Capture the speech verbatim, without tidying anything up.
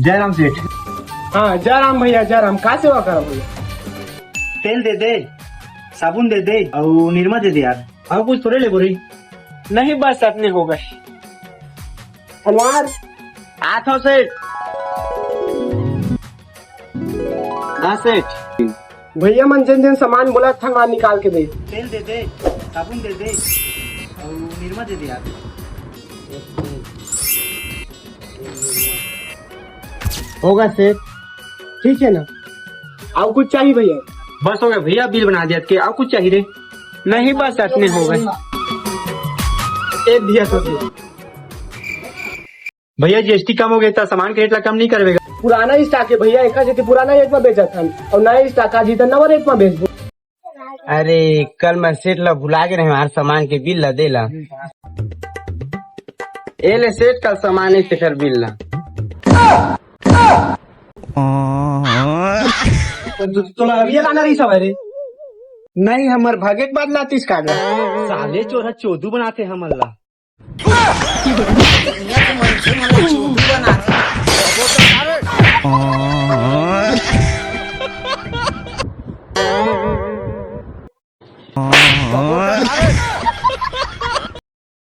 जय राम सेठ। हाँ, जय राम भैया, जय राम। का सेवा करब भैया? तेल दे दे, साबुन दे दे, अउ निरमा दे दे यार। अउ कुछ थोड़े लेबो रे। नहीं, बस अतने होगे। अनवार। आत हो सेठ। हाँ सेठ। भैया मन जेन जेन सामान बोलत हन, निकाल के दे। तेल दे दे, साबुन दे दे, अउ निरमा दे दे यार। होगे सेठ, ठीक हे ना? अउ कुछ चाही भैया? बस होगे भैया, बिल बना दे अतके, अउ कुछ चाही रे? नहीं, बस अतने होगे। ए भैया, सोच ले। भैया, जीएसटी कम होगे त सामान के रेट ला कम नहीं करबे गा? पुराना स्टॉक हे भैया, एकर सेती पुराना रेट म बेचत हन, अउ नया स्टॉक आही त नवा रेट म बेचबो। अरे, कल मैं सेठ ला भुला गे रहेंव यार, सामान के बिल ला दे ला। ए ले सेठ, कल सामान हे तेकर बिल ला। तोला अभी लाना रहिस हवय रे। नहीं, हमर भागे के बाद लातिस का गा। साले चोर ह चोदू बनाथे हमन ला।